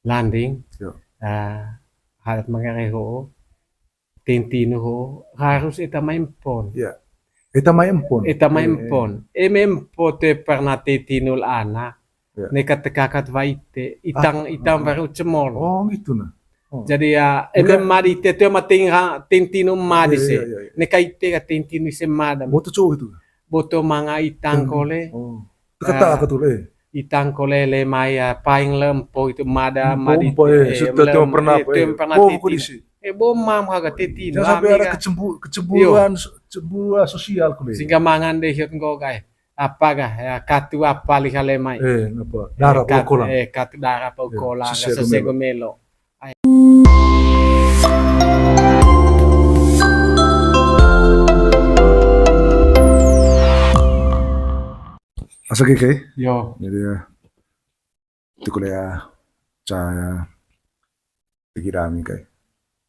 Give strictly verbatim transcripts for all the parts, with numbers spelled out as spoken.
Landing. Yo. Ah, hadat manggarai ho. Tentinu ho. Harus eta mai empon. Ya. Eta mai empon. Eta mai empon. Eme empo te pernah tentinu la ana. Ya. Neka tekakat waite, itang, itang baru cemol. Oh, gitu nah. Oh. Jadi ya, eme madi te tu mating ha, tentinu madi se. Neka ite ka tentinu se mada. Boto cowok itu. Boto manga itang kole. Oh. Teka-teka tu le. Itang kole le mai ya, paing lempo itu mada madi. Empo, eh, sudah tu pernah apa, eh. Tentinu. Eh, bo mam haga tentinu. Jangan sampai ada kecembu-, kecemburuan, kecemburuan sosial kole. Sehingga mangan deh hiot nggoga, eh. Apa gah, ya, katu apa liha le mai. Eh, apa? Dara pa ukolang. Eh, katu dara pa ukolang, sesego melo. Asa ke kai? Yo. Jadi ya, itu kuliah caya tegi dami kai.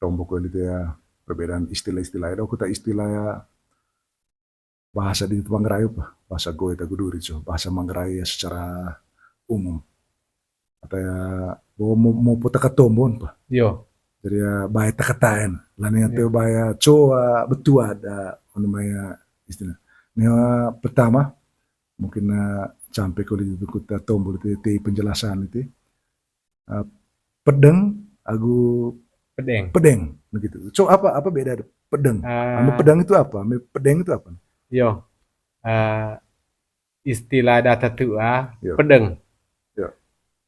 Tombok kuliah itu ya, perbedaan istilah-istilah. Ada aku tak istilah ya, bahasa di Manggarai apa? Bahasa Goe ta Guduri, so. Bahasa Manggarai ya secara umum. Atau ya, bo mo, mo po taka tombon pa. Yo. Jadi ya, baya taka taen. Lani ate baya coa betua ada, ono maya istilah. Nah, pertama, mungkin, eh, sampai kalau itu kita tombol itu, itu penjelasan itu. Eh, pedeng agu pedeng. Pedeng, begitu. So, apa, apa beda ada pedeng? Eh. Ame pedeng itu apa? Ame pedeng itu apa? Yo, eh, istilah data tua, yo, pedeng. Yo.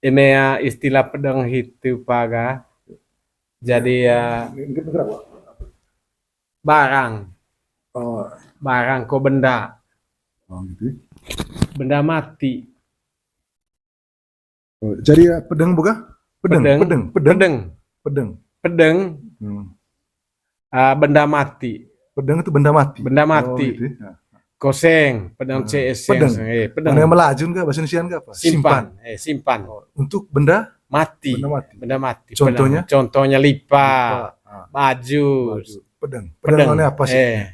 Eme, eh, istilah pedeng itu paga. Jadi, ya, eh, ini, ini berapa? Barang. Oh. Barang ko benda. Oh, gitu. Benda mati. Oh, jadi ya, pedeng buka? Pedeng, pedeng, pedeng. Pedeng. Pedeng. Pedeng. Hmm. Ah, benda mati. Pedeng itu benda mati. Benda mati. Oh, gitu ya. Koseng, pedeng C S. Pedeng. Eh, pedeng. Mana yang melajun kah? Bahasa Indonesiaan kah apa? Simpan. Simpan. Eh, simpan. Oh, untuk benda mati. Benda mati. Benda mati. Contohnya? Pedeng. Contohnya lipa, lipa. Ah. Baju. Baju. Pedeng. Pedeng. Pedeng. One apa sih? Eh.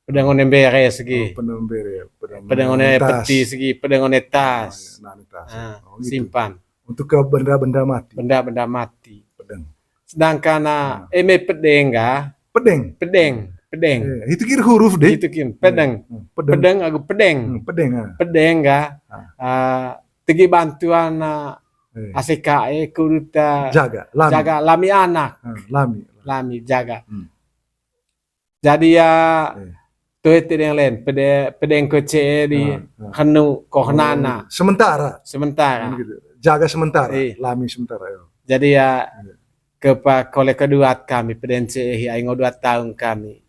Pedeng one mbere segi. Oh, pedeng mbere, pedeng, pedeng one peti segi, pedeng one tas. Oh, iya, nah, tas. Ah, oh, gitu. Simpan. Untuk ke benda-benda mati. Benda-benda mati. Pedeng. Sedangkan, ah, eme pedeng ga? Pedeng. Pedeng, pedeng. Eh, itu kira huruf deh. Itu kira pedeng. Hmm, pedeng. Pedeng agu pedeng. Hmm, pedeng, ah. Pedeng ga? Ah. Ah, tegi bantuan, ah, eh, A C K E kudu ta jaga, lami. Jaga lami anak. Ah, lami. Lami jaga. Hmm. Jadi ya, eh, toe tedeng len, pede-, pedeng ko ce'e di, ah, ah, henu ko, oh, henana. Sementara. Sementara. Kan gitu. Jaga sementara, eh, lami sementara, ya. Jadi ya, iya, kepa kole keduat kami, pedeng ce'e hi ai ngo dua tahun kami.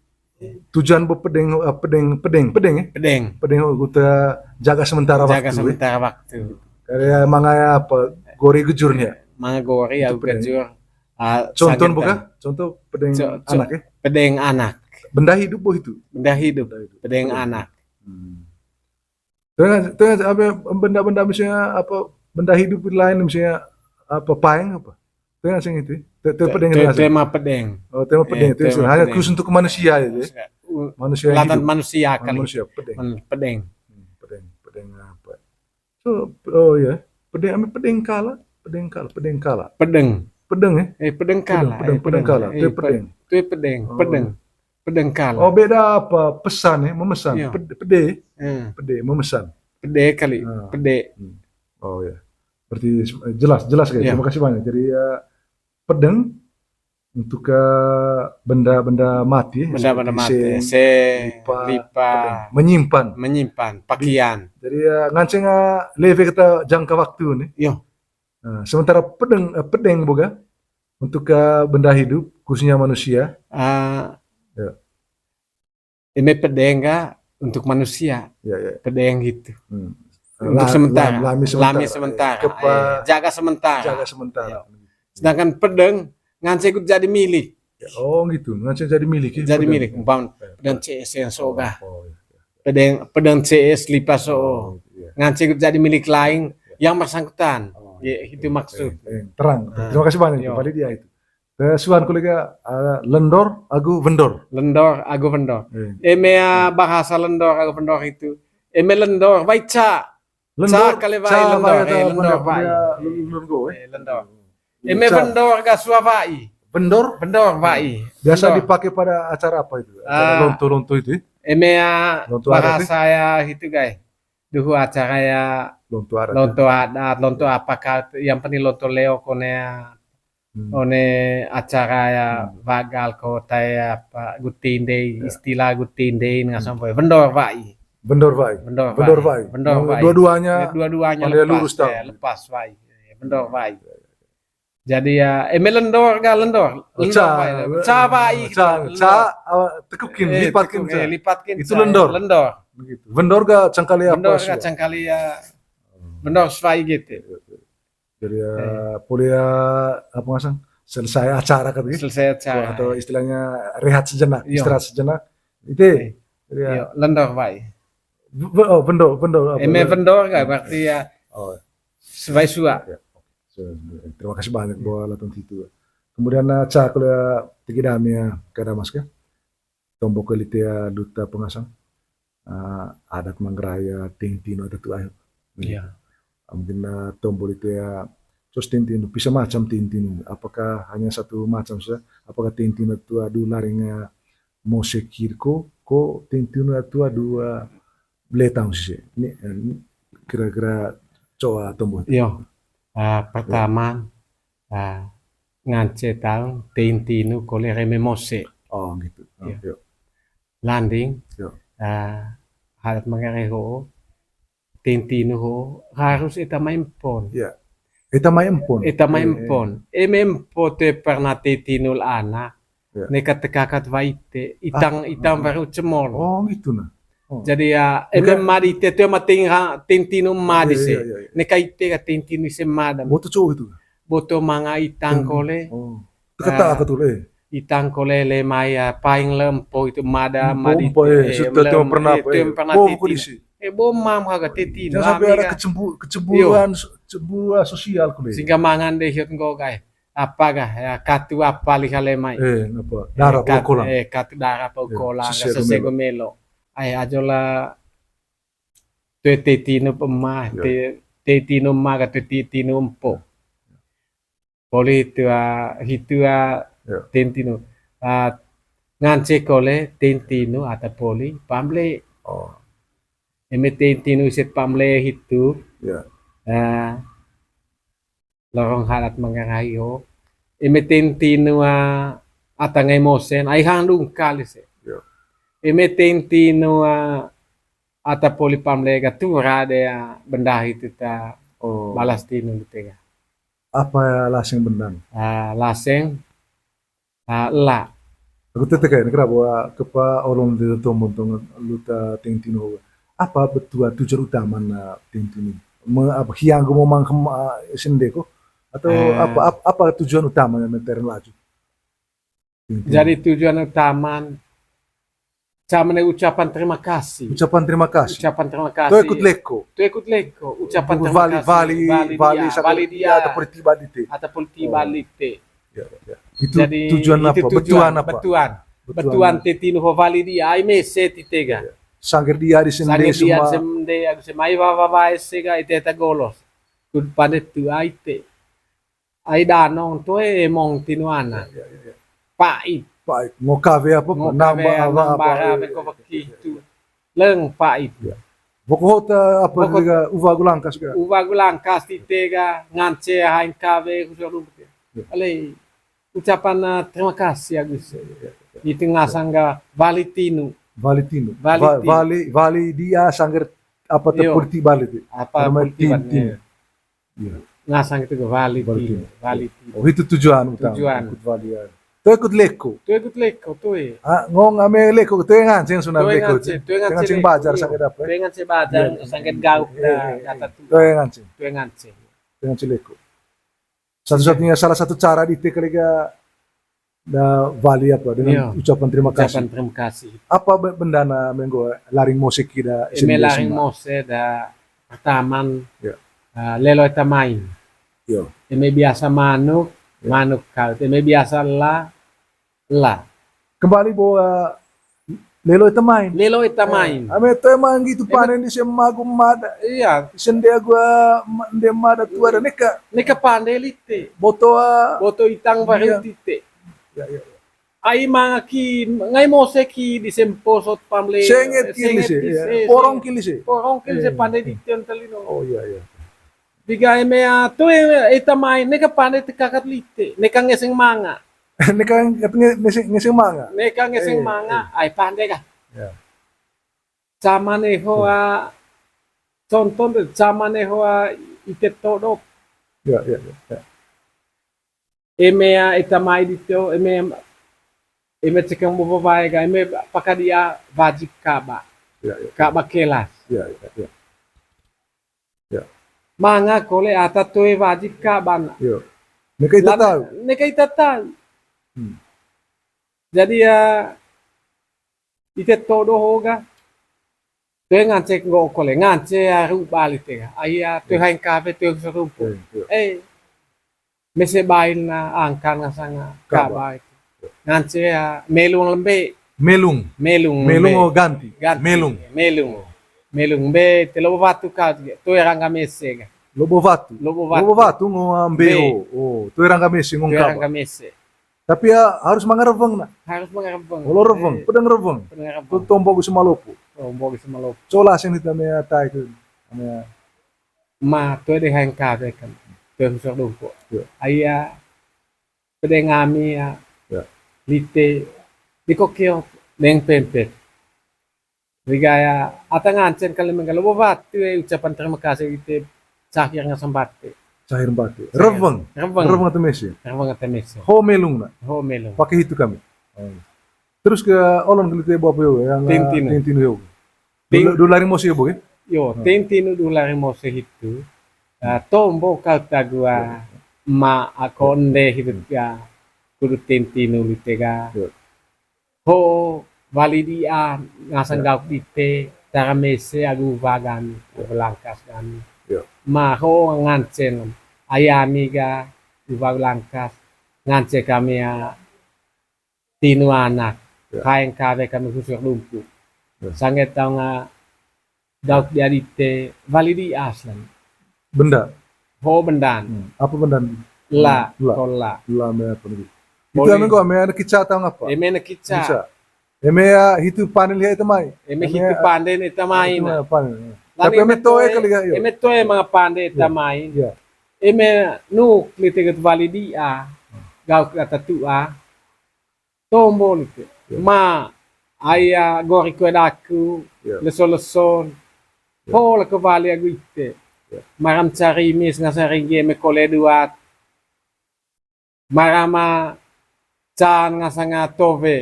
Tujuan bo pedeng, eh, pedeng, pedeng, pedeng, ya? Pedeng. Pedeng, oh, kita jaga sementara waktu, ya? Jaga sementara waktu. Kayak manga apa, gori gejur nih, ya? Manga gori, ya, pedeng. Gejur. Ah, contoh buka? Contoh pedeng anak, ya? Pedeng anak. Benda hidup bo itu? Benda hidup. Benda hidup. Pedeng anak. Hmm. Tengah, tengah apa benda-benda misalnya apa benda hidup lain misalnya apa paeng apa? Tengah sing itu. Te-, te-, pedeng te-, tema pedeng. Oh, tema pedeng. Eh, itu tema istilah. Hanya pedeng. Khusus untuk manusia ya, ya? Manusia. Manusia hidup. Manusia kali. Manusia, pedeng. Pedeng. Hmm, pedeng, pedeng apa? So, oh ya, pedeng, ame pedeng kala, pedeng kala, pedeng kala. Pedeng. Pedeng, eh? Eh, pedeng kala, pedeng, eh, pedeng kala, pedeng. Tue pedeng. Tue pedeng, oh, pedeng. Pedeng kala. Oh, beda apa? Pesan, eh, memesan. Iya. Ped-, pede. Eh. Pede, memesan. Pede kali, ah, pede. Hmm. Oh ya. Berarti, eh, jelas, jelas, guys. Iya. Terima kasih banyak. Jadi, eh, pedeng untuk, eh, benda-benda mati, benda-benda mati, se-, lipa, lipa, pedeng. Menyimpan. Menyimpan pakaian. Jadi, eh, nganceng, eh, leve kita jangka waktu nih. Yo. Nah, sementara pedeng, eh, pedeng boga untuk, eh, benda hidup, khususnya manusia. Ah, ya. Eme pedeng ga untuk manusia. Ya, ya. Pedeng gitu. Hmm. Untuk sementara. Lami sementara. Lami sementara. Kepa-, eh, jaga sementara. Jaga sementara. Ya. Sedangkan pedeng ngance ikut jadi milik. Ya, oh gitu, ngance jadi milik, ya, jadi pedeng. Milik. Umpama pedeng C S yang soga. Oh, iya. Pedeng, pedeng C S lipa so. Oh, iya. Ngance ikut jadi milik lain yang bersangkutan. Oh, ya, iya, itu maksud. Eh, eh, terang. Ah. Terima kasih banyak, yo. Kepada dia itu. Te suan kolega, eh, lendor agu vendor. Lendor agu vendor. Eh. Eme, ah, bahasa lendor agu vendor itu. Eme lendor, wai ca. Lendor, ca kali wai ca lendor. Wai, eh, lendor wai. Lendor, eh. Eh, lendor. Eme vendor ga sua wa'i. Vendor? Vendor wa'i. Biasa dipakai pada acara apa itu? Acara lonto-lonto itu, ya? Eme ya, bahasa ya itu, guys. Duhu acara ya lonto adat, lonto adat, lonto apakah, yang penting lonto leo kone ya. One acara ya wagal ko tai apa, guti ndei, istilah guti ndei ngasang boy. Vendor wa'i. Vendor wa'i. Vendor wa'i. Vendor wa'i. Dua-duanya, dua-duanya lepas, lepas wa'i. Vendor wa'i. Jadi ya, eme lendor ga lendor. Lendor wa'i. Ca wa'i. Ca, ca, tekukin, lipatkin, lipatkin. Itu lendor. Lendor. Begitu. Vendor ga cangkali apa? Vendor ga cangkali ya. Vendor wa'i gitu. Jadi ya, poli ya, apa ngasang? Selesai acara kan gitu. Selesai acara. Atau istilahnya rehat sejenak, istirahat sejenak. Itu. Jadi ya. Lendor wa'i. Oh, vendor, vendor. Eme vendor ga berarti ya. Oh. Sebaik sua. Ya. Terima kasih banyak buat latihan itu. Kemudian, eh, ca kuliah tinggi dami ya, kada mas ke. Tombo ke lite ya duta pengasang. Eh, adat Manggarai ya, tentino ada tu ayo. Iya. Mungkin, eh, tombo lite ya, terus tentino, bisa macam tentino. Apakah hanya satu macam saja? Apakah tentino tu adu laring ya, mose kirko, ko tentino tu adu, eh, bele tahu sih. Ini, eh, ini kira-kira coa tombo. Iya. Eh, pertama, eh, ngance tahu tentino kole reme mose. Oh, gitu. Oh, iya. Landing, eh, adat Manggarai ho, tentino ho, harus eta mai empon. Iya. Eta mai empon. Eta mai empon. Eme empo te pernah tentino la anak. Iya. Neka tekakat waite, itang, itang baru cemol. Oh, gitu nah. Oh. Jadi ya, eme madi te tu ma ting ha, tentino madi se. Iya, iya, iya. Neka ite ka tentino ise mada. Boto cowok itu. Boto manga itang kole. Oh. Teketa apa tuh, eh? Itang kole le mai ya, paling lempo itu mada, madi empo, eh, sudah tu pernah, eh, tu pernah tentino. Eh, bo mam haga tentino. Jangan sampai ada kecembu-, kecemburuan, kecemburuan sosial kole. Sehingga mangan deh hiot nggo gai. Apa gah ya, katu apa liha le mai. Eh, apa? Darah apa ukolan. Eh, katu darah apa ukolan, sesego melo. Ai ajola tue tentino pemah, tentino ma ka tue tentino empo. Poli hitu, ah, hitu, ah, tentino. Ah, ngance kole tentino ata poli pamle. Oh. Eme tentino iset pamle hitu. Ya. Ah, lorong adat Manggarai ho. Eme tentino, ah, ata ngai mosen, ai hang dungkal ise. Ya. Eme tentino, ah, ata poli pamle ga tura de, ah, bendahi tita balas tinu lite ga. Apa laseng bendang? Ah, laseng, ah, la. Aku tete kayak negara bahwa kepa olong di tombon tong luta tentino. Apa betua tujuan utama na tentino? Me, apa hiang gue mau mangkem, ah, sende ko? Atau apa, ap-, apa tujuan utama na menter laju? Jadi tujuan utama, camane ucapan terima kasih. Ucapan terima kasih. Ucapan terima kasih. Toe kut leko. Toe kut leko. Ucapan terima kasih. Vali, vali, vali dia, vali dia. Ata poli tiba dite. Ata poli tiba dite. Ya, ya. Itu tujuan apa? Betuan apa? Betuan. Betuan tentino ho vali dia, ai mese tite ga. Ya. Sangger dia di sende semua. Sangger dia di sende, aku semai wawa wae se ga ite ta golos. Kud pande tu ai te. Ai danong toe emong tinu ana. Ya, ya, ya. Pait. Pait. Ngo kawe apa? Ngo kawe nambah apa, nambah apa, apa, ya, ko ya, beki ya, itu. Ya. Leng pait. Ya. Boko hota apa boko juga uwa gulangkas ga? Uwa gulangkas tite ga ngance hain kawe kusurum. Ya. Ale ucapan, eh, terima kasih Agus. Ya, ya, ya. Itu ngasang ga vali tinu. Vali tinu. Vali tinu. Vali, vali dia sangger apa te poli tiba itu. Apa poli tiba tinu. Iya. Ngasang itu ke vali tinu, vali tinu. Oh, itu tujuan utama. Tujuan. Ikut vali ya. Toe kut leko. Toe kut leko, toe. Ah, ngong ame leko, toe nganceng sunan leko. Toe nganceng, toe nganceng bajar sanggedan apa? Toe nganceng bajar sanggedan gauk da kata tu. Toe nganceng. Toe nganceng. Toe nganceng leko. Satu-satunya salah satu cara di te kali ga da vali apa dengan ucapan terima kasih. Ucapan terima kasih. Apa be-, bendana menggo laring mose ki da eme laring mose da pertaman, eh, lelo eta main. Eme biasa manuk, manuk kau. Eme biasa la, la. Kembali bahwa Lelo eta main. Lelo eta main. Ame toe main gitu, panen di sema gumada. Iya. Sende gua ma-, nde mada tua ada neka. Neka pande lite. Boto, ah, boto itang baru tite. Ya, ya. Ai manga ki, ngai mose ki di sempo sot pamle. Senget ki lise, iya. Porong ki lise. Porong ki lise pande di tion talino. Oh, iya, iya. Diga eme, ah, tu e-, eta main, neka pande tekakat lite, neka ngeseng manga. Neka nge-, ngeseng, ngeseng manga. Neka ngeseng manga, ai pande ka. Ya. Sama neho, ah, contoh de, sama neho, ah, ite todop. Ya, ya, ya, ya. Eme, ah, eta mai dito, eme, eme cekeng bobo bae ga, eme pakadia wajib kaba. Ya, ya. Kaba kelas. Ya, ya, ya. Ya. Manga kole ata toe wajib kaba na. Yo. Neka ita tahu. Neka ita tahu. Hmm. Jadi ya, ite todo hoga. Toe ngance nggo kole, ngance ya ruba lite ga. Ai ya, toe haeng kawe, toe serumpu. Eh, mese bail na angkan ngasanga kaba. Kaba itu. Ngance ya melung lembe. Melung. Melung lembe. Melung, oh, ganti. Ganti. Melung. Melung. Melung mbe te Lobo Watu ka, toe rangga mese ga. Lobo Watu. Lobo Watu. Lobo Watu ngo mbe. Mbe. Oh, oh, toe rangga mese ngo kaba. Toe rangga mese. Tapi ya harus manga reweng na. Harus manga reweng. Olo reweng, pedang reweng. Pedang reweng. Tu tombo gu semalopo. Tombo gu semalopo. Cola sing hita mea tai tu. Mea. Ma, toe de haeng kawe kan. Toe husor dongko. Iya. Ai ya, pedang ami ya. Iya. Lite, di kokeo, deng pempet. Rigaya, ata ngancen kali mengga Lobo Watu, eh, ucapan terima kasih ite Cahir Ngasambate. Cahir Mbate. Reweng. Reweng. Reweng ata mese. Reweng ata mese. Ho melung na. Ho melung. Pake hitu kami. Oh. Terus ke olon ke lite bo apa yo, yang, eh, tintinu. Tintinu yo. Dula-, dula ri mose bo, eh? Yo, tintinu dula ri mose hitu. Ah, tombo kau tagua ma akonde hitu ya. Kudu tintinu lite ga. Yo. Ho wali dia ngasang gauk dite, tara mese agu uwa gami, agu langkas gami. Iya. Ma ho ngancen, ai ami ga uwa langkas, ngance kami ya tinu anak, haeng kawe kami husur lumpu. Iya. Sangge taung, ah, dauk dia dite, wali dia aslan. Benda. Ho bendan. Hmm. Apa bendan? La, la. Ko la. La me apa lagi? Itu ame ko ame anak kica atau apa? Eme anak kica. Kica. Eme ya hitu pande liha ita mai. Eme hitu pande ita mai na. Tapi eme toe kali ya, yo. Eme toe manga pande ita mai. Iya. Eme nuk lite get wali dia. Gauk ata tua. Tombo lite. Iya. Ma, ai ya gori kue daku, leso-leson. Iya. Ho la ke wali agu ite. Iya. Maram carimis ngasang ringgi eme kole duat. Maram ma can ngasang towe.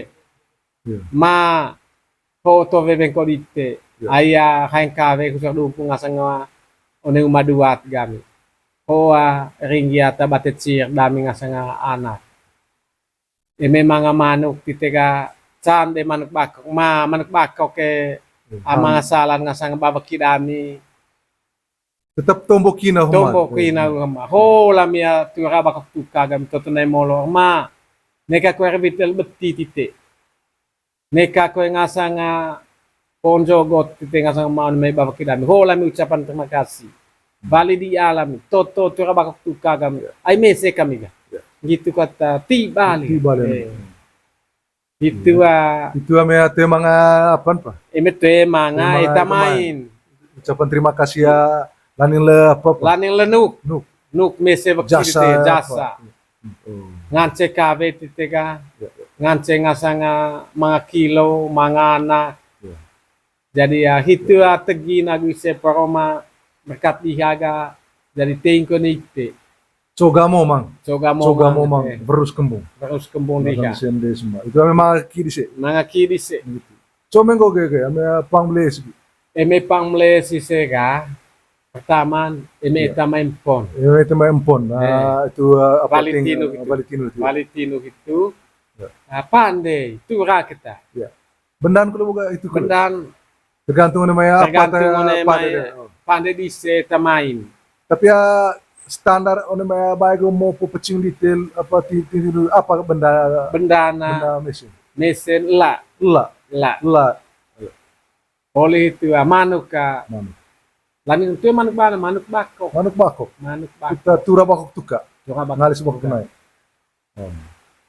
Iya. Ma, ho towe bengko dite. Iya. Ai ya haeng kawe husur lumpu ngasang one uma duat gami. Ho, ah, ringgi ata bate cir dami ngasang anak. Eme manga manuk tite ga can de manuk bakok, ma manuk bakok ke ama salan ngasang babaki dami. Tetap tombo kina homa. Tombo kina homa. Ho lami ya tura bakok tuka gami toto nai molor ma. Neka kue rebitel beti tite. Neka kue ngasang, ah, ponjogot tite ngasang maun mai babaki dami. Ho lami ucapan terima kasih. Wali dia lami. Toto tura bakok tuka gami. Ai mese kami ga. Gitu kata ti bali. Ti bali. Eh. Itu, ah. Itu ame ate manga apan pa? Eme toe manga ita main. Ucapan terima kasih ya laning le apa pa? Laning le nuk. Nuk. Nuk mese bakti jasa. Ngance kawe tite ga, ngance ngasang manga kilo, manga anak. Iya. Jadi ya, hitu, ah, tegi nagu ise paroma berkat diha ga, jadi tengko ni ite. Coga momang. Coga momang, eh. Berus kembung. Berus kembung diha. Itu memang ki dise. Manga ki dise. Gitu. Comeng kok ge, ge, ame pang mele sigi. Eme pang mele sise ga, pertama, eme eta mai empon. Eme eta mai empon. Nah, itu, eh, apa, wali tinu gitu. Wali tinu gitu. Wali tinu gitu. Ya. Nah, pande, tura kita. Ya. Bendan kalo boga itu kalo. Bendan. Tergantung one mai apa, tergantung one mai pande dise ta main. Tapi ya standar one mai bae go mau pecing detail apa ti-, ti-, ti-, apa benda, benda mesin. Mesin la. La. La. La. Poli itu, ah, manuk ka. Manuk. Lani itu manuk bana, manuk bakok. Manuk bakok. Manuk bakok. Ita tura bakok tuka. Tura bakok. Ngalis bakok tuka. Nai. Oh.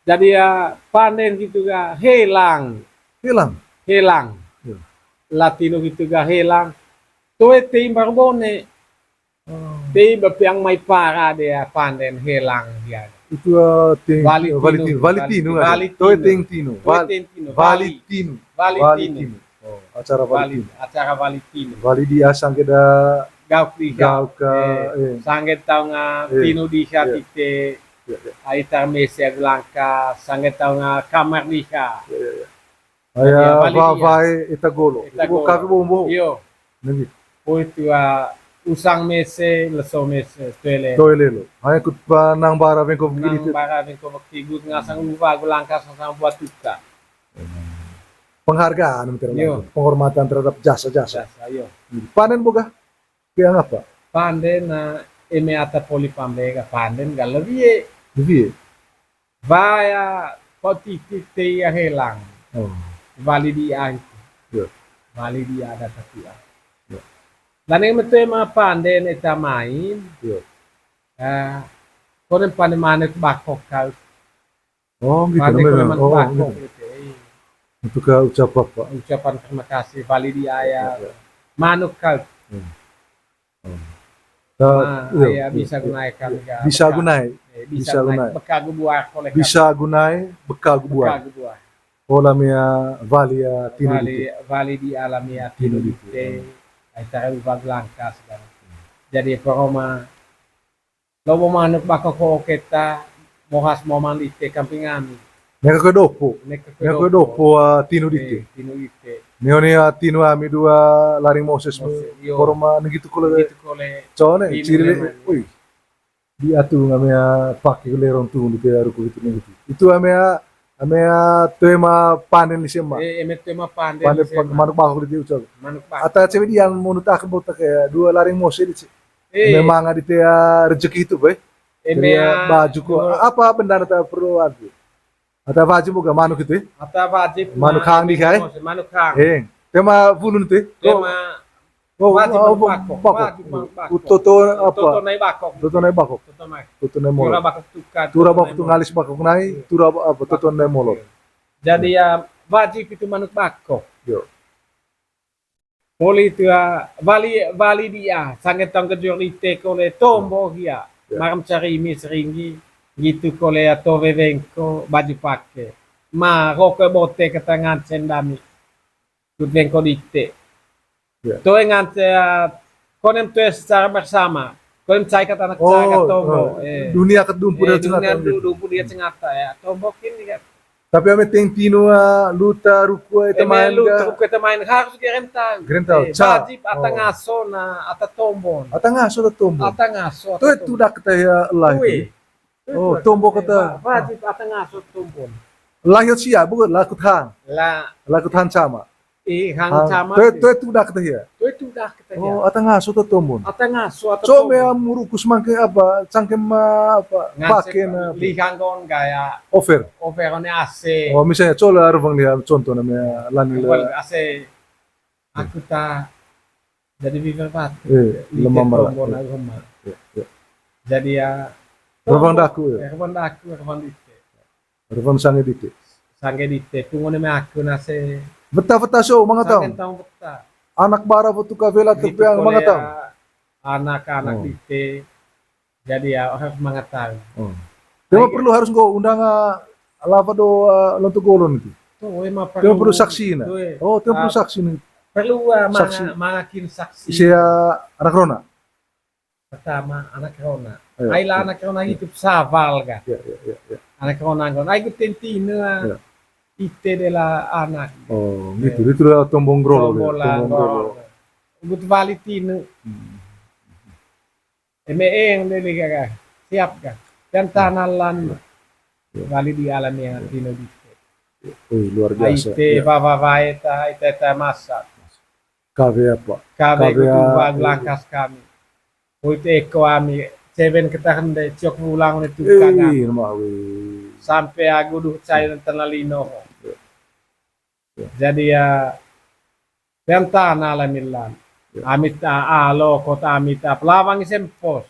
Jadi ya, panden gitu ga helang. Helang. Helang. Iya. Latino gitu ga helang. Toe te imbar bone. Oh. Te imbar piang mai para de ya, panden helang dia. Itu, eh, ting-, Vali eh, vali tinu, tinu, vali vali tinu, tinu, ada. Vali Toe tinu. Ting tinu. Toe Val-, ting tinu, vali vali. Tinu. Vali Vali tinu. Tinu. Oh, acara vali Vali, tinu. Acara vali tinu. Vali dia sangge da Gauk diha. Gauk ka, eh, eh. Sangge taung, ah, eh, tinu diha, iya, tite. Iya, iya. Ai tar mese agu langka, sangge taung, ah, kamar diha. Iya, iya, iya. Jadi, aya, ah, vali dia. Vavae ita golo. Ita golo. Kaki bombo. Iyo. Nenggi. Poli itu, ah, usang mese, leso mese, toe lelo. Toe lelo. Ai kut pa nang bara bengko beki. Nang bara bengko beki, gut ngasang uva agu langka, sasang buat tuka. Penghargaan, mungkin. Iyo. Penghormatan terhadap jasa-jasa. Jasa, iyo. Panden boga? Piang apa? Panden, na eme ata poli pambe ga panden ga lebih ye. Lebih ye? Vaya, ko titik te ya helang. Oh. Vali dia itu. Iyo. Vali dia ada tapi ya. Iyo. Dan yang betul mah panden eta main. Iyo. Eh, konen panden manuk bakok kau. Oh, gitu. Pande namanya. Kone manuk bakok gitu. Untuk, eh, ucap apa? Ucapan terima kasih, vali dia ya. Iya, iya. Manuk kau. Hmm. Oh. Nah, iya, bisa gunai kami, bisa gunai. Eh, bisa gunai. Beka gubuar kolek. Bisa gunai, beka gubuar. Beka gubuar. Ola mea vali ya tinu dite. Vali dia la mea tinu dite. Ai tara uva agu langka segala. Jadi, poroma Lobo manuk bakok ho keta, mohas momang dite kamping ami. Neka kue dopo. Neka kue dopo, ah, tinu dite. Eh, tinu dite. Neo ne, ah, tinu ami dua laring Moses me. Moses, iyo. Poroma nenggi tu kole. Nenggi tu kole. Cone, tinu ciri le, memang. Ui. Di atu ngame, ah, pake lerong tu dite aru ku itu nenggi tu. Itu ame, ah, ame, ah, toe ma panden di sema. Eh, eme toe ma panden di sema. Panden manuk bakok dite ucap. Manuk bakok. Ata cewe dian menurut aku botak ya, dua laring Moses di Eh. Memang ada tia rezeki itu, boy. Eme, jadi ya, ah, baju ko, apa benda ata perlu atu? Ata wajib boga manuk itu, eh? Ata wajib manuk hang di kai? Manuk hang. Eh, tema bulun itu, eh? Tema wajib manuk bakok. Wajib manuk bakok. Toto apa? Toto nai bakok. Toto nai bakok. Toto nai. Toto nai molor. Tura bakok tuka. Tura bakok tu ngalis bakok nai, tura apa? Toto nai molor. Jadi ya wajib itu manuk bakok. Yo. Poli tua wali, wali dia, sangge taung kejur dite kole tombo hia. Ya. Maram carimi seringgi, gitu kole ato wewengko, baju pake. Ma, roko bote kata ngancen dami. Kut wengko dite. Ya. Toe ngance, ah, konem toe secara bersama. Konem cai kata anak cai kata tombo. Oh, eh. Dunia kedumpu dia cengata. Dunia kedumpu dia cengata ya. Tombo kini kan. Tapi ame teng tinu, ah, luta ruku, eh, eme temain luta ga? Ruku, eh, temain harus gerentau. Gerentau, eh, ca. Wajib ata ngaso na, ata tombon. Ata ngaso ata tombon. Ata ngaso ata tombon. Toe tudak teh ya lah itu. Toe tudak. Oh, tombo kata. Wa-, wajib ata ngaso tombon. Lah yo sia, bukan lah kut hang. Lah. Lah kut hang sama. Eh, hang sama. Toe, toe tudak teh ya. Toe tudak teh ya. Oh, ata ngaso ata tombon. Ata ngaso ata tombon. So, mea murukus mangke apa, cangkem apa, ngancek paken apa. Lihang gon gaya. Over. Over one A C. Oh, misalnya, coba arvang lihat contoh namanya lani le. Over A C. Aku ta jadi viver bat. Eh, lemah malah. Tombon aku lemah. Ya, ya. Jadi ya. Arvang daku ya. Arvang daku, arvang dite. Revon sangge dite. Sangge dite, pungo ne me aku nase. Veta, veta so, manga taung. Sangge taung veta. Anak bara foto kavela tepiang, manga taung. Anak-anak dite. Jadi ya, harus manga taung. Oh. Tema perlu harus nggo undang, ah, lava do, ah, lonto golon itu. Toe ma perlu. Tema perlu saksi na. Oh, tema perlu saksi na. Perlu, ah, manga, saksi. Manga kin saksi. Isi, ah, anak rona. Pertama, anak rona. Iya, iya. Ai la anak rona hidup saval ga. Iya, iya, iya, iya. Anak rona nggon. Ai gu tentine, ah, ite de la anak. Oh, gitu. Itu la tombong grolo. Tombong grolo. Gu tu wali tinu. Hmm. Eme eng de liga ga. Siap ga. Dan tanalan. Iya. Wali di alam yang tinu di. Wih, luar biasa. Ai te wawa wae ta, ai te ta masak. Kawe apa? Kawe kutu bang langkas kami. Kuit eko ami, cewen ketahan de, ciok wulang de tukang ami. Sampe agu duh cai dan tanah lino. Jadi ya, dan tanah lah milan. Amit a, a, lo kota amit a, pelawang isempos.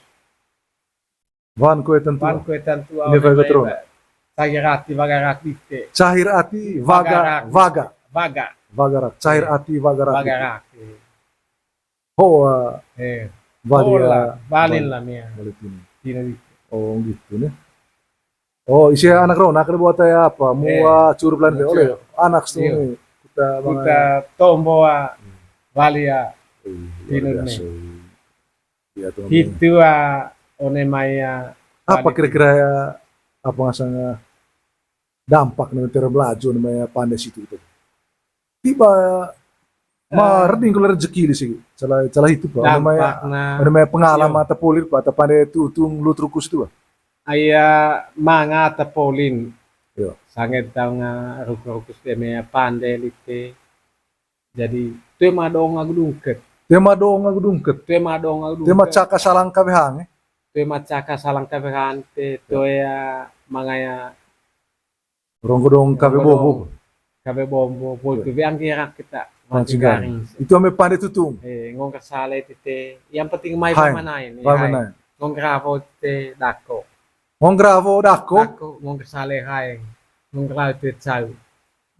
Wan kue tentu. Wan kue tentu. Ini Vaga Terona. Cahir ati Vagarak dite. Cahir ati Vaga, Vaga. Vaga. Vagarak. Cahir ati Vagarak dite. Vagarak. Ho, eh, Valia, Valin lah Mia. Tino dite. Oh, gitu nih. Oh, isi anak Rona kada buat ya apa? Mua curu pelan be oleh. Anak sini kita tombo Valia. Tino nih. Hitu a, one mai a, apa kira-kira ya, apa ngasang dampak nih terem laju one mai a pande situ gitu. Tiba ma reding kula rezeki di sini. Salah, salah hitu pa. Dampak na. One mai a pengalaman ata polin pa, ata pande tutung lut rukus itu pa. Aya manga ata polin. Sanget tau nga rukus-rukus de mai a pande lite. Jadi, toe ma dong agu dungket. Toe ma dong agu dungket. Toe ma dong agu dungket. Toe ma caka salang kawe hang, eh? Toe ma caka salang kawe hang te, toe a mangaya ronggo dong kawe bombo. Kawe bombo, boy tu we anggerak kita. Mancing garing. Itu ame pande tutung. Eh, ngongker sale tete. Yang penting mai pamanain. Pamanain. Ngongker awo tete dako. Ngongker awo dako. Dako, ngongker sale haeng. Ngongker lau tete cau.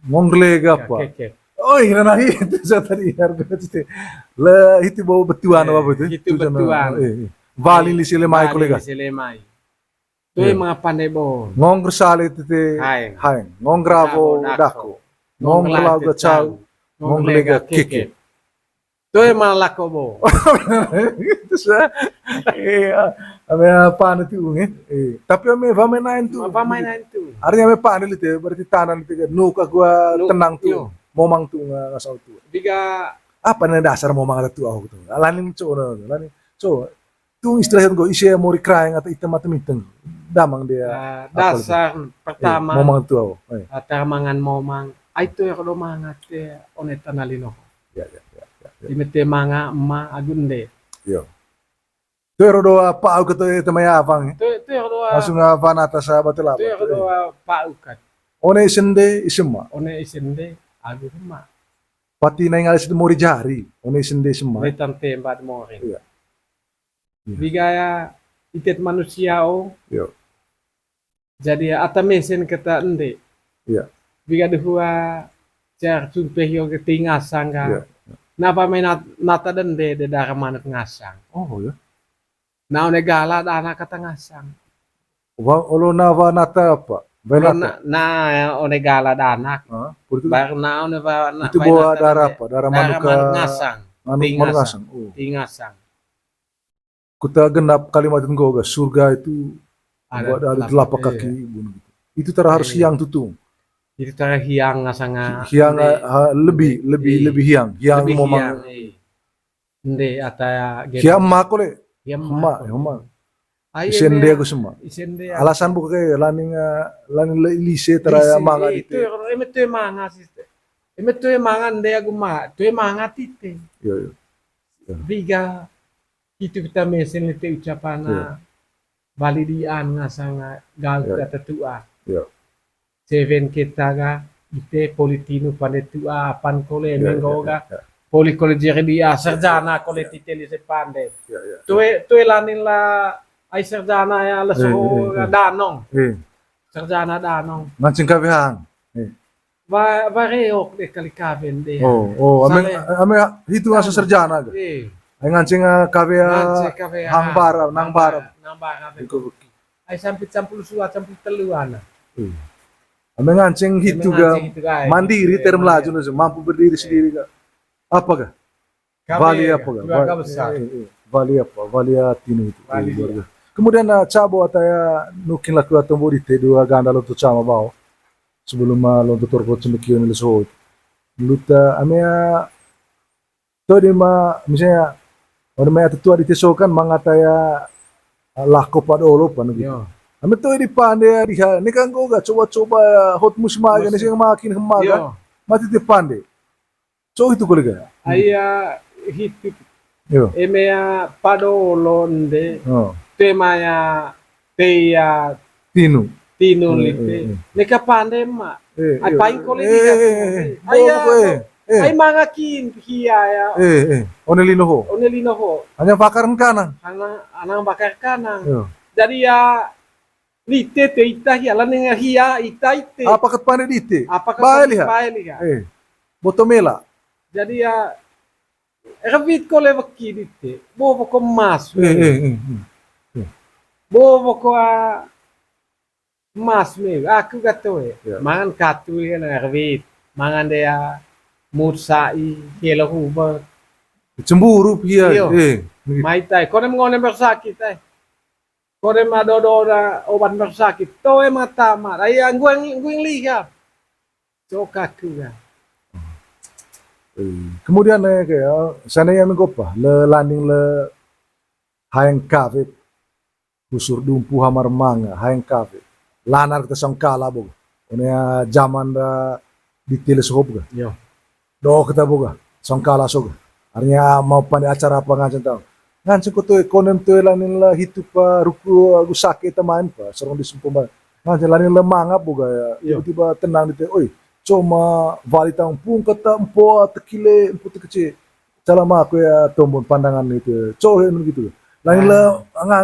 Ngongker lega apa? Keke. Oh, ina nahi itu saya tadi harga itu. Le, itu bawa betuan apa itu? Itu betuan. Vali lisi lemai kolega. Lisi lemai. Toe manga pande bo. Ngongker sale tete haeng. Ngongker awo dako. Ngongker lau ga cau. Ngongker lega keke. Toe manga lako bo. Terus, eh, ame pande tu, eh. Tapi ame pamanain tu. Pamanain tu. Artinya ame pande lite, berarti tanah lite kan. Nuk aku tenang tu. Momang tu ngasau tu. Biga apa nih dasar momang ada tu aku tu. Lanin co, lanin co. Tu istilah itu ise mori kraeng atau item atau miteng. Damang dia. Dasar pertama. Momang tu aku. Taramangan momang. Ai tu ya kalau mangat ya one tanah lino. Ya, ya, ya, ya, ya. Ime toe manga ema agu ende. Iya. Toe ro do apa au keto ete mai avang. Toe, toe ro do. Langsung apa nata sahabat lah. Toe ro do apa au kat. One ise ende ise ema. One ise ende agu ema. Pati nai ngali ise mori jari. One ise ende ise ema. Wetan tempat mori. Iya. Biga ya itet manusia o. Iya. Jadi ata mesen keta ende. Iya. Biga dehua jar sumpe hio ke ti ngasang ka. Iya. Napa mai nata dende de dara manuk ngasang. Oh ya. Na one gala dana kata ngasang. Wa olo na wa nata apa? Olo na one gala dana. Baru na one wa itu bawa dara apa? Dara manuk ngasang. Manuk ngasang. Ti ngasang. Kota genap kalimat nggo ga surga itu ada di telapak kaki ibu gitu. Itu tara harus hiang tutung. Itu tara hiang ngasanga hiang lebih lebih lebih hiang hiang momang. Ende ata hiang ema kole. Ema ema. Ise ende aku sema. Alasan buka kayak laning laning lise tara manga itu. Eme toe manga sih. Eme toe manga ende aku ma toe manga tite. Iya iya. Biga itu kita mesen lite ucapan na bali dian ngasanga gal kita tetua. Seven kita ga ite poli tinu pande tua apan kole menggo ga poli kole jeri dia sarjana kole tite lise pande. Tue tue lanin la ai sarjana ya la soho danong. Sarjana danong. Mancing kawehang. Wa wareok de kali kawen de. Oh, oh, ame ame hitu asa sarjana ga. Ai nganceng kawe hang bara, nang bara. Nang bara. Ai sampe campur sua, campur telu ana. Ame nganceng hitu ga mandiri ter Melaju, mampu berdiri sendiri ga. Apa ga? Wali apa ga? Wali apa? Wali tinu itu. Kemudian cabo ataya nukin laku atombo dite dua ganda lotu cama bao. Sebelum lonto torko cendekion leso. Luta ame to di ma misalnya orang mai tetua di teso kan mangataya lako pado olo pan gitu. Ame to di pande di ha ne kan go ga coba-coba hot musim aja ne sing makin hemaga. Mati di pande. So hitu kolega. Aya hitu. Eme ya pado olo nde. Tema ya teya tinu. Tinu lite. Neka pande ma. Ai paling kole di. Ai manga kin hia ya. One lino ho. One lino ho. Hanya bakar kanang. Anang bakar kanang. Jadi ya lite te ita hia, laning hia ita ite. Apa kat pande di ite? Apa kat bae liha. Bae liha. Boto mela. Jadi ya Ervit ko le weki dite, bowo ko emas. Bowo ko emas me, aku gato e. Mangan katu ya na ervit. Mangan dea mut sai, helo huba. Cemburu pia. Mai tai, konem ngonem bersakit ai. Konem ma dodo na obat bersakit. Toe mata ma. Ai angguang, angguang liha. Coka aku ga. Kemudian eh, kayak sana yang menggopa le laning le hayang kafe kusur dumpu hamar manga hayang kafe lanar kita songkala boga. One zaman da di tele sohop ga. Do kita boga songkala soga. Artinya mau pande acara apa nganceng tau. Nganceng ko toe konem toe lanin la hitu pa ruku agu sake ta main pa sorong di sempomba. Nganceng lanin la mangap boga ya. Tiba-tiba tenang di te, oi, coma wali taung pung kata empoa tekile empu tekece. Calama aku ya tombon pandangan itu. Cohe gitu. Lanin la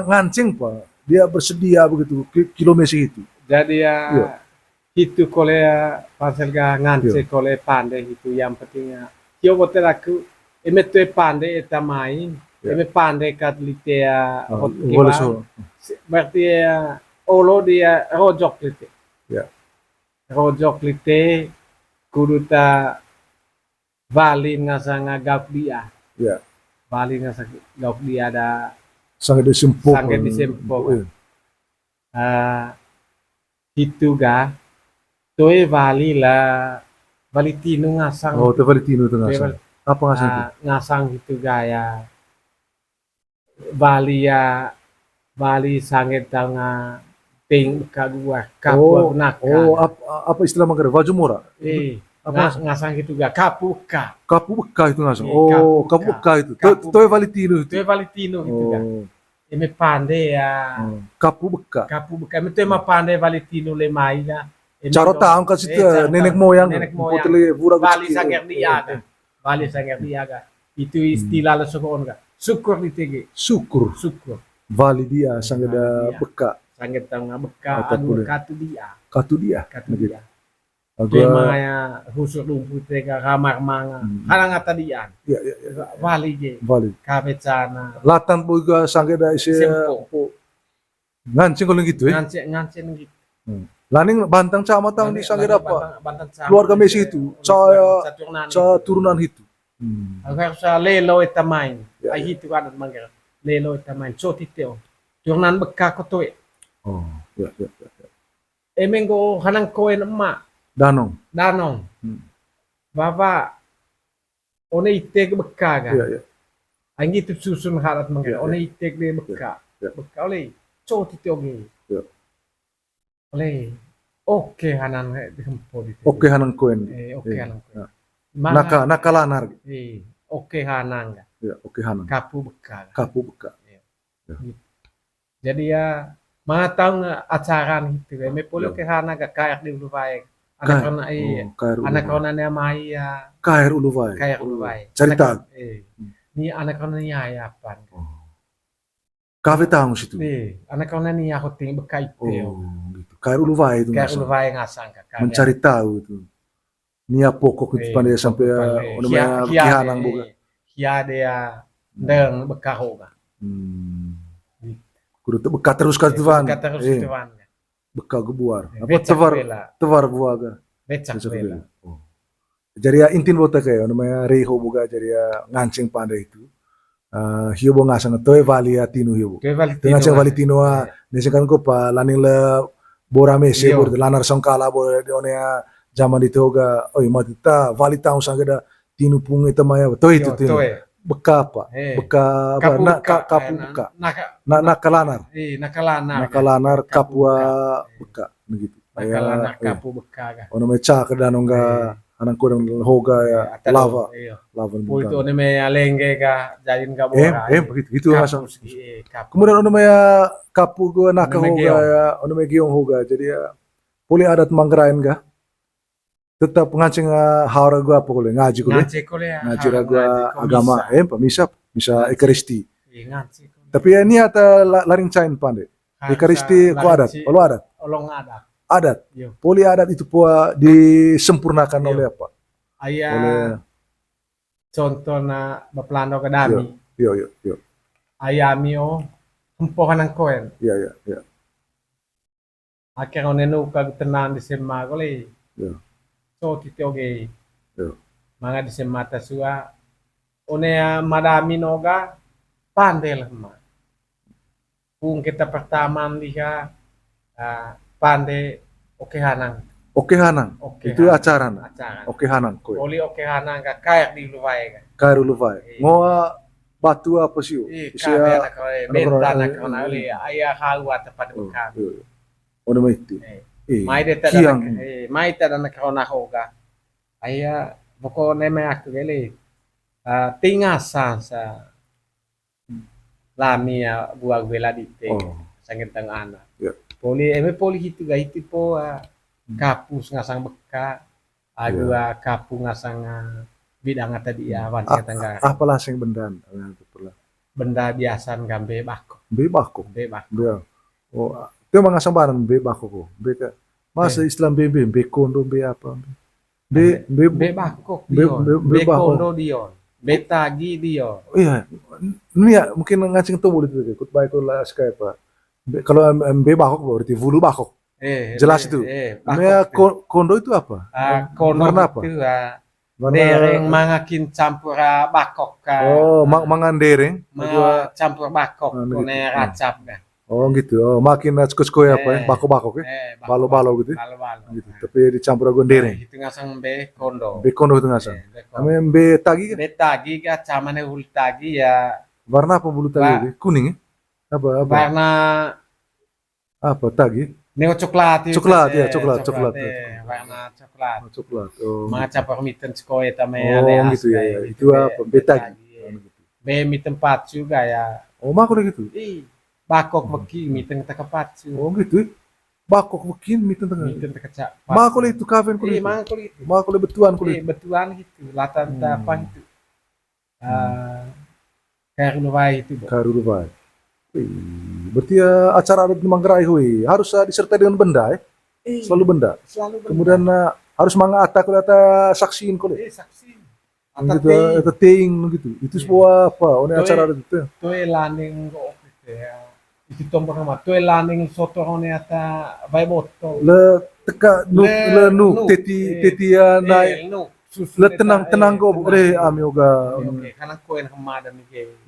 nganceng pa dia bersedia begitu kilo mesi itu. Jadi ya hitu kole pansel ga ngance kole pande hitu yang penting ya. Hio bote laku eme toe pande eta mai eme pande kat lite ya hot kiwan. Berarti ya olo dia rojok lite. Rojok lite kudu ta wali ngasang gauk dia. Wali ngasang gauk dia da sangge di sempo. Sangge di sempo. Hitu ga toe wali la wali tinu ngasang. Oh, toe wali tinu tu ngasang. Apa ngasang tu? Ngasang hitu ga ya wali ya wali sangge tanga ting beka gua kapua naka. Oh, apa istilah mangkara waju mora? Eh, apa ngasang hitu ga kapu beka. Kapu beka itu ngasang. Oh, kapu beka itu. Toe wali tinu itu. Toe wali tinu hitu ga. Eme pande ya. Kapu beka. Kapu beka. Eme toe ma pande wali tinu le mai ga. Caro taung ka sita nenek moyang. Nenek moyang. Wali sangger dia ga. Wali sangger dia ga. Itu istilah le sokoon ga. Syukur di tege. Syukur. Syukur. Wali dia sangger da beka. Sangger taung beka. Anu katu dia. Katu dia. Katu dia. Tema ya husuk lumpu tega kamar manga. Hanang ata dian. Wali ge. Wali. Kafe cana. Latan boga sangge da isi. Sempo. Nganceng kalau gitu ya. Nganceng, nganceng gitu. Laning bantang cama tang di sangge da apa? Keluarga Messi itu. Saya turunan itu. Aku harus lelo eta main. Ai hitu adat mangger. Lelo eta main. So titeo. Turunan beka ko toe. Oh, ya ya ya. Eme nggo hanang koen ema. Danong. Danong. Wawa one itek beka ga. Anggi tu susun harat mangga. One itek de beka. Beka ole co titi oge. Ole oke hanang he de hempo di. Oke hanang koen. Eh, oke hanang koen. Naka naka lanar. Eh, oke hanang ga. Oke hanang. Kapu beka ga. Kapu beka. Jadi ya manga taung acara hitu ga eme poli oke hana ga kaer di ulu wae. Anak rona iya. Anak rona ni amai ya. Kaer ulu wae. Kaer ulu wae. Carita. Ni anak rona ni aya apan. Kafe taung situ. Anak rona ni aku ting beka ite. Kaer ulu wae itu. Kaer ulu wae ngasang ka. Mencari tahu itu. Nia pokok itu pande sampe ono mea beki hanang boga. Hia dea ndeng beka ho ga. Kudu beka terus ka tuan. Beka terus tuan. Beka gebuar. Apa tebar tebar bua ga. Becak bela. Jadi ya intin bota kayak ono mea reho boga jadi ya nganceng pande itu. Hio bo ngasang toe wali ya tinu hio bo. Toe wali tinu. Toe ngasang wali tinu a neseng kan ko pa laning le bora mese bo lanar songkala bo de one ya zaman di toga oi mati ta wali taung sangge da tinu pung ita maya toe itu tinu. Beka apa? Beka apa? Kapu beka. Naka lanar. Naka lanar kapu beka begitu. Naka lanar kapu beka ga. Ono meca ke danong ga. Anang kodang hoga ya, lava. Lava. Poli itu one mai lengge ga, jadin ga bora. Em, begitu, gitu langsung. Kemudian one mai kapu ga naka hoga ya, one mai geong hoga. Jadi ya, poli adat Manggarain ga tetap nganceng, eh, hau ra agu apa kole, ngaji kole. Ngaji ra agu agama, eh, pa misa, misa Ekaristi. Tapi ya ini ata laring cain pande. Ekaristi ko adat, olo adat. Adat. Poli adat itu pua disempurnakan oleh apa? Aya contohna bapelando ke dami. Yo, yo, yo. Aya ami o hempoh nang koen. Iya, iya, iya. Akhir one nuka tenang di sema kole. Yo. So titi oge. Yo. Manga di sema ta sua. One, ah, madami noga pande lah ma. Pung kita pertama liha, ah, pande oke hanang. Oke hanang. Itu acarana. Oke hanang koe. Oli oke hanang ka kayak di Uluwai ka. Kayak Uluwai. Ngoa batu apa sih? Isi anak kau, eh, menta anak kau, eh, aya hau ata pada bekam. One mai itu. Mai de tada anak, eh, mai tada anak kau na hoga. Aya pokoknya mai aku kali. Ah, tingasan sa. Lami ya, bua gue la dite. Sanggen tang anak. Poli, eme poli hitu ga hitu po, ah, kapus ngasang beka. Agu, ah, kapu ngasang, ah, bidang ata dia, wan kata ga. Apa lah sing bendan? Benda biasa ga mbe bakok. Mbe bakok. Mbe bakok. Oh, itu emang ngasang banan mbe bakok ko. Mbe ka, masa istilah mbe, mbe, mbe kondo, mbe apa, mbe. Mbe, mbe bakok dion. Mbe kondo dion. Mbe tagi dion. Iya. Ini ya, mungkin nganceng tuh boleh tuh, ikut baik kalau lah Skype, Pak. Kalau mbe bakok berarti bulu bakok. Jelas itu. Mbe kondo itu apa? Kondo warna apa? Itu, ah, warna dereng mangakin campur, ah, bakok ka. Oh, mangan dereng. Campur bakok, kone racap ka. Oh, gitu. Oh, makin, ah, ceko-ceko ya, apa ya? Bakok-bakok ya? Balo-balo gitu ya? Balo-balo. Gitu. Tapi dicampur agu dereng. Itu ngasang mbe kondo. Mbe kondo itu ngasang. Ame mbe tagi kan? Mbe tagi ka, camane hul tagi ya. Warna apa bulu tagi itu? Kuning ya? Apa, apa? Warna apa tagi? Neo coklat itu. Coklat, ya, coklat, coklat. Warna coklat. Oh, coklat. Oh. Macampur miten sekoe tame. Oh, gitu ya. Itu apa? Mbe tagi. Mbe miten pacu gaya. Oh, mako gitu. Ih, bakok weki miten taka pacu. Oh, gitu. Bakok weki miten taka. Miten taka ca. Mako itu kaven ko itu. Mako itu. Mako betuan ko itu. Betuan gitu. Latan ta apa gitu. Ah, kayak Uluwai itu, Bo. Kayak Uluwai. Wih, berarti ya acara adat di Manggarai, wih, harus, ah, disertai dengan benda, eh? Selalu benda. Selalu benda. Kemudian, ah, harus manga ata, kalau ata saksiin kole. Eh, saksiin. Ata teing. Ata teing gitu. Itu sebuah apa? One acara adat itu. Toe laning kok gitu ya. Itu tombok nama. Toe laning soto one ata bae botol. Le teka nuk, le nuk, teti, teti ya naik. Le tenang, tenang kok, bre, ami oga. Oke, karena koen hemadan nih, kayak.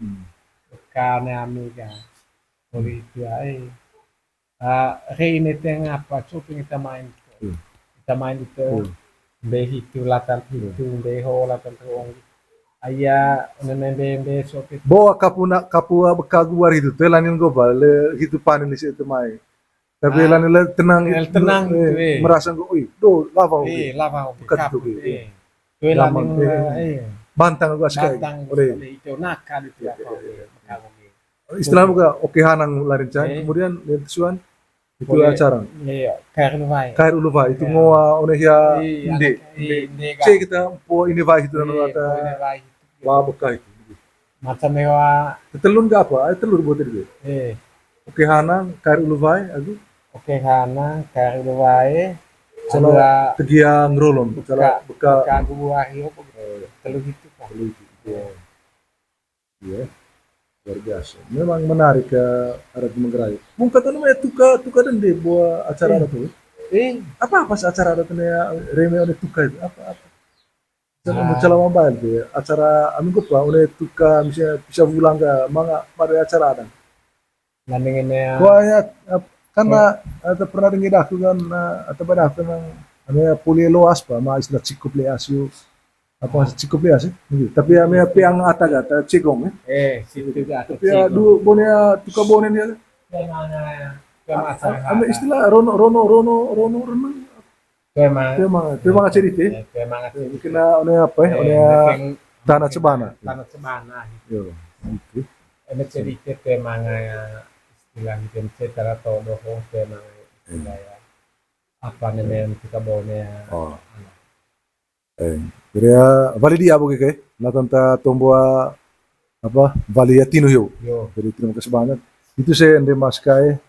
Karena ami ga. Politik ya, eh. Ah, re ini tengah apa, coping kita main. Kita main itu. Mbe hitu, latan hitu, mbe ho, latan terong. Aya, nene mbe, mbe, sopit. Bo, kapu na, kapu, ah, beka guar hitu, toe lanin go ba, le hitu panen di situ mai. Tapi lanin le tenang, le tenang gitu, eh. Merasa go, oi, do, lava, eh, lava, oke, kapu, eh. Toe lanin, eh. Bantang gua sekali. Bantang gua sekali, itu nakal itu ya, oke. Istilah buka, oke, hanang larin can, kemudian, ya, suan, itu acara. Iya, kayak Uluwai. Kayak Uluwai, itu ngoa one hia ende. Cek kita po ini wai itu nanu ata. Wah, bekah itu. Macam mewa. Telur nggak apa? Ayo telur buat itu. Eh. Oke, hanang, kayak Uluwai, aku. Oke, hanang, kayak Uluwai. Salah tegiang rolon, salah beka. Beka gua ahi apa gitu. Telur itu kan. Telur itu. Iya. Iya. Luar biasa. Memang menarik ya, adat Manggarai. Mungkin tuh namanya tuka, tuka dan deh buat acara adat tuh. Eh. Apa, apa sih acara adat ini ya, reme oleh tuka itu? Apa, apa? Jangan mencela mambal deh. Acara, ami gupa, oleh tuka, misalnya bisa pulang ke, manga, pada acara ada. Nandingin ya. Gua ya, ap-, karena, atau pernah dengar aku kan, eh, atau pada aku memang, namanya poli loas, Pak, ma istilah cikup leas yuk. Apa, cikup leas sih? Gitu. Tapi ya, me peang ata gata cigong ya. Eh, situ gata. Tapi ya, cigong. Du, bone ya, tuka bone dia. Yang mana ya? Yang mana? Ame istilah rono, rono, rono, rono, renang. Toe manga, toe manga cerita. Toe manga cerita. Mungkin na one apa ya? One tanah cebana. Tanah cebana. Yo, oke. Eme cerita toe manga ya, istilah mungkin cerita atau dohong toe manga istilah ya. Apa namanya kita bawa ya? Oh. Eh, jadi ya, wali dia bagi ke, na tanta tombo apa, wali ya tinu yo. Yo. Jadi terima kasih banyak. Itu saya ende mas kai,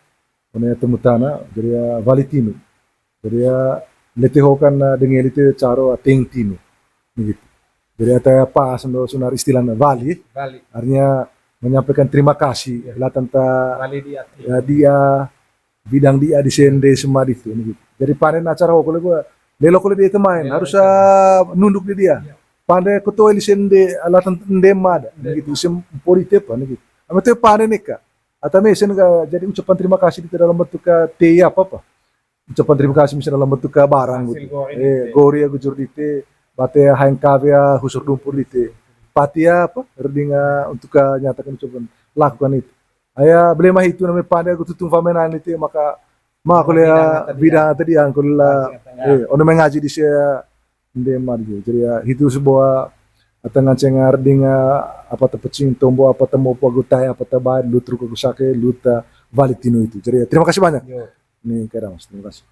one temu tanah, jadi ya wali tinu. Jadi ya, lete hokan na denge lete caro ateng tinu. Begitu. Jadi ata ya pas ndo sunar istilahnya wali. Wali. Artinya menyampaikan terima kasih. Ya. La tanta wali dia. Ya, dia bidang dia di sende semua itu. Begitu. Jadi panen acara ho kole gua, lelo kole dia temain, harus ah, nunduk di dia. Iya. Pande ketua di sende, la tanta ende mada. Begitu, sem polite apa, begitu. Ama tu panen eka. Atau mesen ka, jadi ucapan terima kasih di dalam bentuk ka te apa apa. Ucapan terima kasih misalnya dalam bentuk ka barang gitu. Gori, eh, gori ya gujur dite, bate haeng kawe ya husur dumpur dite. Pati ya apa, reding ah, untuk ka nyatakan ucapan, lakukan itu. Aya beli mah itu namanya pande aku tutung famenan itu maka ma aku lihat bidang tadi yang aku lah, eh, ono mengaji di saya. Ende mari. Jadi ya, itu sebuah ata nganceng arding apa tepecing tombo apa temu apa gutai apa tebai lu truk aku sake luta wali tinu itu. Jadi ya, terima kasih banyak. Yo. Nih, kira mas, terima kasih.